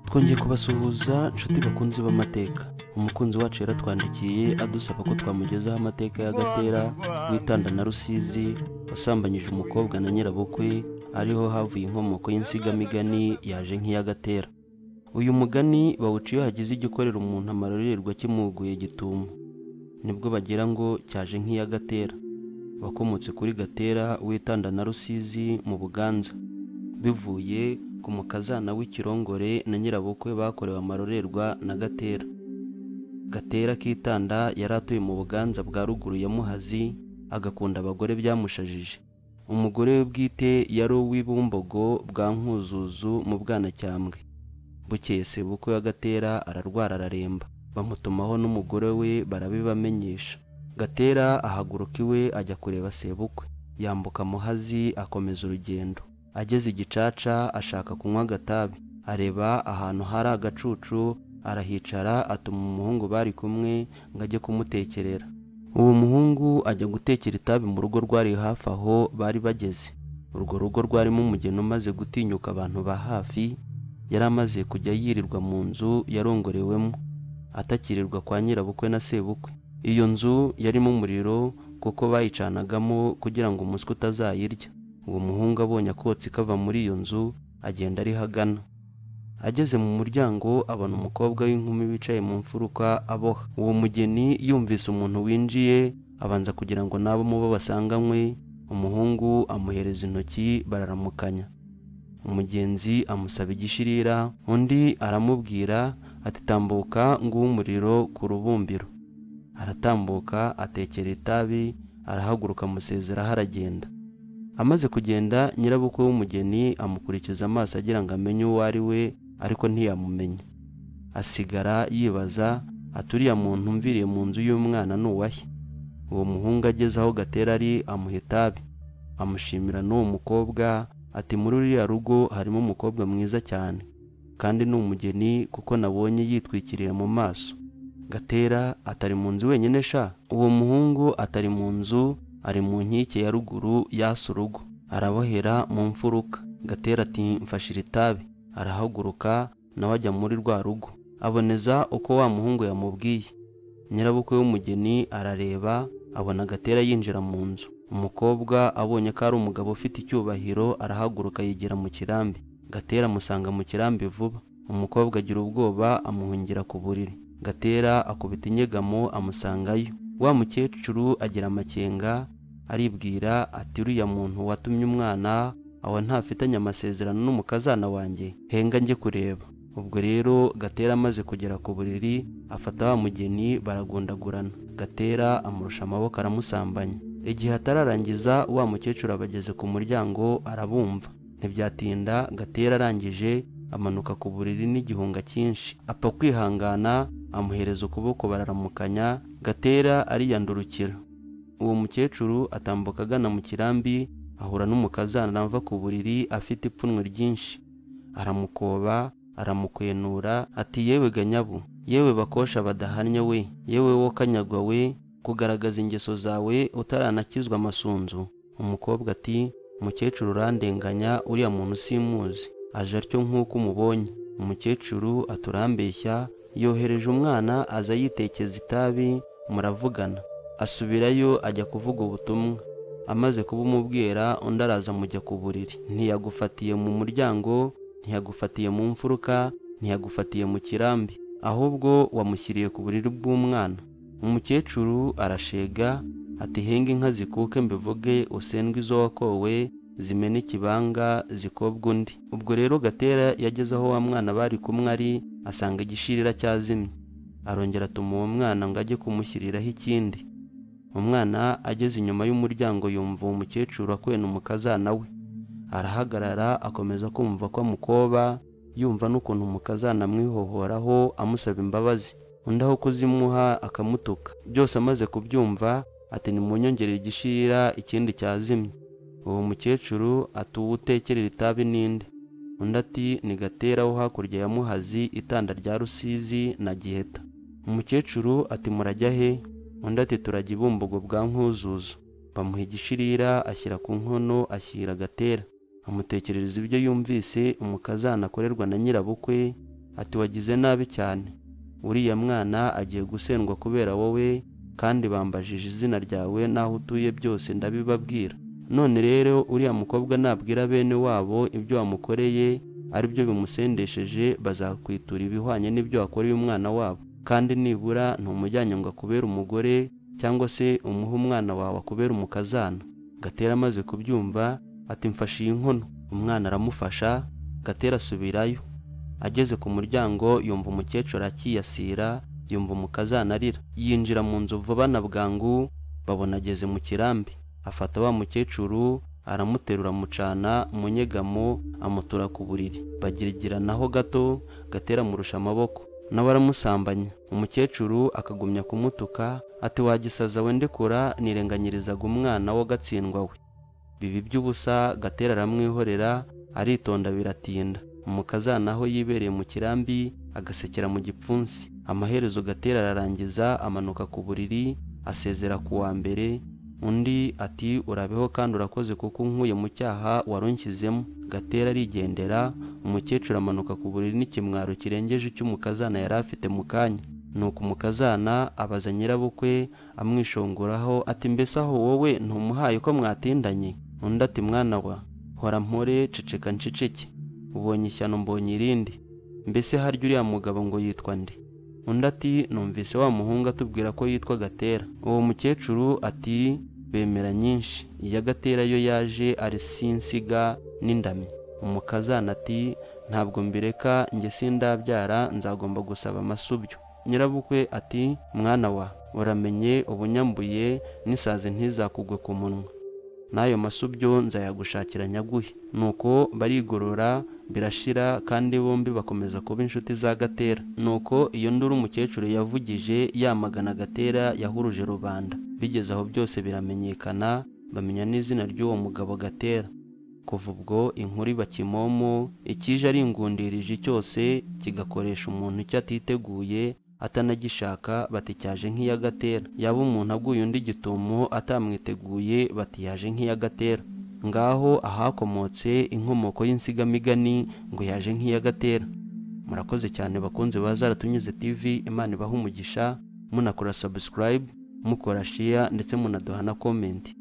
Twongeye kubasuhuza nshuti bakunzi b'amateka. Umukunzi wacu yaratwandikiye adusaba ko twamugezaho amateka ya Gatera witanda na Rusizi wasambanyije umukobwa na nyirabukwe, ariho havuye inkomoko y'insigamigani yaje nk'iya Gatera. Uyu mugani bawuca iyo hagize igikorera umuntu amarorerwa kimuguye gitumo, nibwo bagira ngo cyaje nk'iya Gatera. Wakomotse kuri Gatera witanda na Rusizi mu Buganza, bivuye ku mukazana w'ikirongore na nyirabukwe bakorewe amarorerwa na Gatera. Gatera kitanda yari atuye mu Buganza bwa ruguru ya Muhazi, agakunda abagore byamushajije. Umugore we bwite yari uw'Ibumbogo bwa Nkuzuzu mu Bwanacyambwe. Bukeye sebukwe wa Gatera ararwara araremba, bamutumaho n'umugore we barabibamenyesha. Gatera ahaguruka iwe ajya kureba sebukwe, yambuka Muhazi akomeza urugendo. Ageze Igicaca ashaka kunywa agatabi, areba ahantu hari agacucu arahicara, atuma umuhungu bari kumwe ngo ajye kumutekerera. Uwo muhungu ajya gutekera itabi mu rugo rwari hafi aho bari bageze. Urwo rugo rwarimo umugeni umaze gutinyuka abantu ba hafi, yari amaze kujya yirirwa mu nzu yarongorewemo, atakirirwa kwa nyirabukwe na sebukwe. Iyo nzu yarimo umuriro kuko bayicanagamo kugira ngo umuswa utazayirya. Uwo muhungu abonye akotsi kava muri iyo nzu agenda ariho agana. Ageze mu muryango abona umukobwa w'inkumi wicaye mu mfuruka aboha. Uwo mugeni yumvise umuntu winjiye abanza kugira ngo nabo mubo basanganywe. Umuhungu amuhereza intoki bararamukanya. Umugenzi amusaba igishirira, undi aramubwira ati tambuka nguhe umuriro ku rubumbiro. Aratambuka atekera itabi, arahaguruka amusezeraho aragenda. Amaze kugenda nyirabukwe w'umugeni amukurikiza amaso agira ngo amenye uwo ari we, ariko ntiyamumenya. Asigara yibaza ati uriya muntu mviriye mu nzu y'umwana ni uwahe? Uwo muhungu ageze aho Gatera ari amuha itabi, amushimira n'uwo mukobwa ati muri uriya rugo harimo umukobwa mwiza cyane, kandi ni umugeni kuko nabonye yitwikiriye mu maso. Gatera atari mu nzu wenyine sha? Uwo muhungu atari mu nzu, ari mu nkike ya ruguru yasa urugo, arabohera mu mfuruka. Gatera ati mfashira itabi. Arahaguruka nawe ajya muri rwa rugo, aboneza uko wa muhungu yamubwiye. Nyirabukwe w'umugeni arareba abona Gatera yinjira mu nzu. Umukobwa abonye ko ari umugabo ufite icyubahiro arahaguruka yigira mu kirambi. Gatera amusanga mu kirambi vuba. Umukobwa agira ubwoba amuhungira ku buriri. Gatera akubita inyegamo amusangayo. Wa mukecuru agira amakenga, aribwira ati uriya muntu watumye umwana aho ntafitanye amasezerano n'umukazana wanjye, henga njye kureba. Ubwo rero Gatera amaze kugera ku buriri afata wa mugeni baragundagurana. Gatera amurusha amaboko aramusambanya. Igihe atararangiza wa mukecuru abageze ku muryango arabumva. Ntibyatinda Gatera arangije amanuka ku buriri n'igihunga cyinshi, apfa kwihangana amuhereza ukuboko bararamukanya. Gatera ariyandurukira. Uwo mukecuru atambuka agana mu kirambi ahura n'umukazana ava ku buriri afite ipfunwe ryinshi. Aramukoba aramukwenura ati yewe ganyabu, yewe bakosha badahannye we, yewe wo kanyagwa we, kugaragaza ingeso zawe utaranakizwa amasunzu. Umukobwa ati mukecuru urandenganya, uriya muntu simuzi, aje atyo nk'uko umubonye. Umukecuru aturambeshya, yohereje umwana aza yitekeza itabi muravugana. Asubirayo ajya kuvuga ubutumwa. Amaze kubumubwira undi araza mujya ku buriri. Ntiyagufatiye mu muryango, ntiyagufatiye mu mfuruka, ntiyagufatiye mu kirambi, ahubwo wamushyiriye ku buriri bw'umwana. Umukecuru arashega ati henga inka zikuke mbivuge, usendwe izo wakowe zimena ikibanga zikobwa undi. Ubwo rero Gatera yageze aho wa mwana bari kumwe ari, asanga igishirira cyazimye. Arongera atuma uwo mwana ngo ajye kumushyiriraho ikindi. Umwana ageze inyuma y'umuryango yumva uwo mukecuru akwena umukazana we. Arahagarara akomeza kumva ko amukoba, yumva n'ukuntu umukazana amwihohoraho amusaba imbabazi, undi aho kuzimuha akamutuka. Byose amaze kubyumva ati nimunyongerere igishirira ikindi cyazimye. Uwo mukecuru ati uwo utekerera itabi ninde? Undi ati ni Gatera wo hakurya ya Muhazi, itanda rya Rusizi na Giheta. Umukecuru ati murajya he? Undi ati turajya i Bumbogo bwa Nkuzuzu. Bamuha igishirira ashyira ku nkono, ashyira Gatera, amutekerereza ibyo yumvise umukazana akorerwa na nyirabukwe. Ati wagize nabi cyane, uriya mwana agiye gusendwa kubera wowe, kandi bambajije izina ryawe n'aho utuye byose ndabibabwira. None rero uriya mukobwa nabwira bene wabo ibyo wamukoreye aribyo bimusendesheje, bazakwitura ibihwanye n'ibyo wakoreye umwana wabo. Kandi nibura ntumujyanye ngo akubere umugore cyangwa se umuhe umwana wawe akubere umukazana. Gatera amaze kubyumva ati mfasha iyi nkono. Umwana aramufasha, Gatera asubirayo. Ageze ku muryango yumva umukecuru akiyasira, yumva umukazana arira. Yinjira mu nzu vuba na bwangu, babona ageze mu kirambi. Afata wa mukecuru aramuterura amucana mu nyegamo amutura ku buriri. Bagirigiranaho gato, Gatera amurusha amaboko, nawe aramusambanya. Umukecuru akagumya kumutuka ati wagisaza we ndekura nirenganyirizaga umwana wo gatsindwa we. Biba iby'ubusa, Gatera aramwihorera, aritonda biratinda. Umukazana aho yibereye mu kirambi agasekera mu gipfunsi. Amaherezo Gatera ararangiza amanuka ku buriri asezera ku wa mbere. Undi ati urabeho kandi urakoze kuko unkuye mu cyaha warunshyizemo. Gatera arigendera, umukecuru amanuka ku buriri n'ikimwaro kirengeje icy'umukazana yari afite mu kanya. Nuko umukazana abaza nyirabukwe amwishongoraho ati mbese aho wowe ntumuhaye ko mwatindanye? Undi ati mwana wa hora mpore ceceka nceceke, ubonye ishyano mbonye irindi. Mbese harya uriya mugabo ngo yitwa nde? Undi ati numvise wa muhungu atubwira ko yitwa Gatera. Uwo mukecuru ati bemera nyinshi, iya Gatera yo yaje ari sinsiga n'indamyi. Umukazana ati ntabwo mbireka njye sindabyara nzagomba gusaba amasubyo. Nyirabukwe ati mwana wa uramenye ubunyambuye n'isazi ntizakugwe ku munwa, n'ayo masubyo nzayagushakira nyaguhe. Nuko barigorora birashira, kandi bombi bakomeza kuba inshuti za Gatera. Nuko iyo nduru umukecuru yavugije yamagana Gatera yahuruje rubanda. Bigeze aho byose biramenyekana, bamenya n'izina ry'uwo mugabo Gatera. Kuva ubwo inkuru iba kimomo, ikije ari ingundirije cyose kigakoresha umuntu icyo atiteguye atanagishaka, bati cyaje nk'iya Gatera. Yaba umuntu aguye undi gitumo atamwiteguye, bati yaje nk'iya Gatera. Ngaho ahakomotse inkomoko y'insigamigani ngo yaje nk'iya Gatera. Murakoze cyane bakunze ba Zaratunyuze TV, Imana ibahe umugisha, munakora subscribe, mukora share ndetse munaduha na comment.